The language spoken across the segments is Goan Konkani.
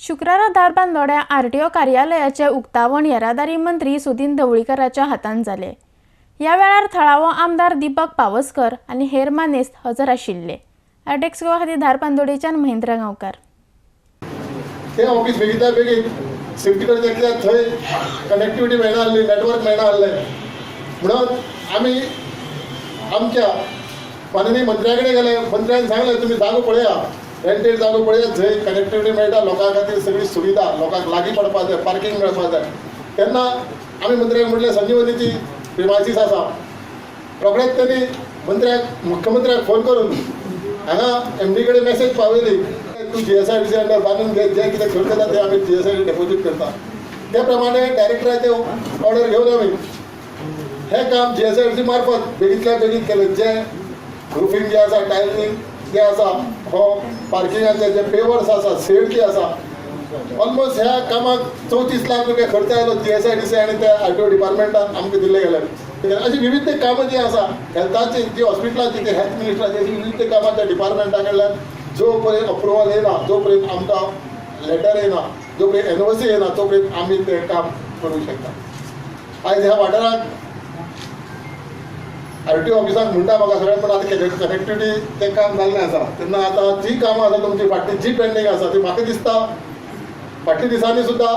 शुक्रारा धारबांदोड्या आरटीओ कार्यालयाचें उक्तावण येरादारी मंत्री सुदिन ढवळीकराच्या हातान जालें. ह्या वेळार थळावो आमदार दीपक पावसकर आनी हेर मानेस्त हजर आशिल्ले. आरटीएक्स गोवा खातीर धारबांदोडेच्यान महेंद्र गांवकार. ते ऑफिस बेगीतल्या बेगीन शिफ्ट करचें, कित्याक थंय कनेक्टिविटी मेळना आसली, नेटवर्क मेळना आसलें. म्हणून आमी आमच्या माननीय मंत्र्या कडेन गेले. मंत्र्यान सांगलें, तुमी जागो पळया, रेंटेड जागो पळया, जंय कनेक्टिविटी मेळटा, लोकां खातीर सगळी सुविधा, लोकांक लागीं पडपा जाय, पार्कींग मेळपा जाय. तेन्ना आमी मंत्र्याक म्हटलें, संजीवनीची प्रिमायसीस आसा. रोखडेच त्यांनी मंत्र्याक, मुख्यमंत्र्याक फोन करून हांगा एमडी कडेन मेसेज पावयली, तूं जीएसआयडीसी अंडर बांदून घे, जे कितें खर्च जाता ते आमी जीएसआयडी डेपोजीट करता. त्या प्रमाणे डायरेक्टराचे ऑर्डर घेवन आमी हें काम जीएसआयडीसी मार्फत बेगीतल्या बेगीन केलें. जे रुफींग जे आसा, टायलिंग जे आसा, हो पार्किंगाचे जे पेवर्स आसा, शेड जी आसा, ऑलमोस्ट ह्या कामाक 34 लाख रुपया खर्च आयलो. जीएसआयडीसी आनी त्या आरटीओ डिपार्टमेंटान आमकां दिल्ले गेले. अशी विविध कामां जी आसा, हेल्थाची जी, हॉस्पिटलाची ती, हेल्थ मिनिस्टराची, अशी विविध कामां त्या डिपार्टमेंटा कडल्यान जो पर्यंत अप्रुवल येना, जो पर्यंत आमकां लेटर येना, जो पर्यंत एनओसी येना, तो पर्यंत आमी तें काम करूंक शकता. आयज ह्या वाठाराक आरटीओ ऑफिसाक म्हणटा म्हाका सगळें, पण आतां कनेक्टिविटी तें काम जाल्लें आसा. तेन्ना आतां जी कामां आसा तुमची फाटली जी पेंडींग आसा, ती म्हाका दिसता फाटल्या दिसांनी सुद्दां,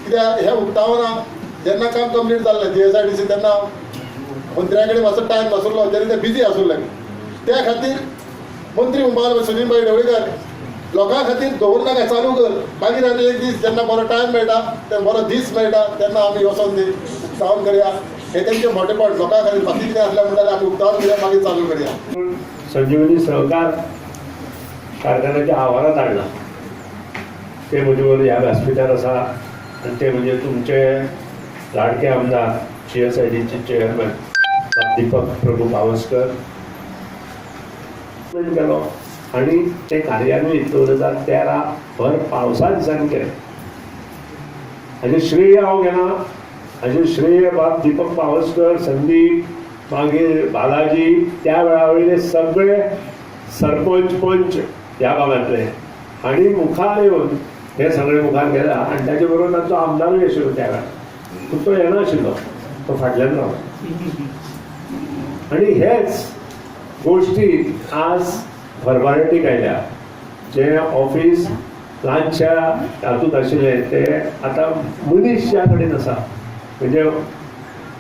कित्याक हें उक्तावना जेन्ना काम कंप्लीट जाल्लें जीएसआयडीसी, तेन्ना मंत्र्या कडेन मातसो टायम नासलो, तेन्ना ते बिजी आसुल्ले. त्या खातीर मंत्री म्हणपाक, सुदिन भाई ढवळीकर, लोकां खातीर दवर नाका, चालू कर. मागीर आनी एक दीस जेन्ना बरो टायम मेळटा, ते बरो दीस मेळटा, तेन्ना आमी वचोन ती उक्तावण करया. हे तेंचे मोठेपण लोकां खातीर. बाकी कितें आसलें म्हणटा, आमी उक्तावण करया, मागीर चालू करया. संजीवनी सहकार कारखान्याच्या आवारात हाडला. ते म्हणजे ह्या व्यासपिठार आसा आनी ते म्हणजे तुमचे लाडके आमदार, जीएसआयडीचे चेअरमॅन दीपक प्रभू पावसकर. केलो आनी ते कार्यान्वीत 2013 भर पावसा दिसांनी केलें. हाजें श्रेय हांव घेना, हाजें श्रेय बाब दीपक पावसकर, संदीप, मागीर बालाजी, त्या वेळा वयले सगळे सरपंच, पंच ह्या भागांतले हांणी मुखार येवन हे सगळे मुखार केला. आनी ताचे बरोबर तांचो आमदारूय आशिल्लो त्या वेळार, पूण तो येनाशिल्लो, तो फाटल्यान रावलो. आनी हेच गोश्टी आज भरभराटीक आयल्या. जें ऑफीस ल्हानशा हातूंत आशिल्लें, तें आतां मनीस ज्या कडेन आसा, म्हणजे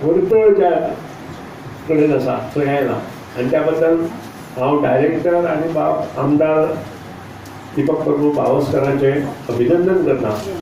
वर्तुळ ज्या कडेन आसा, थंय आयला. आनी त्या बद्दल हांव डायरेक्टर आनी बाब आमदार दीपक प्रभू पावसकरांचें अभिनंदन करता.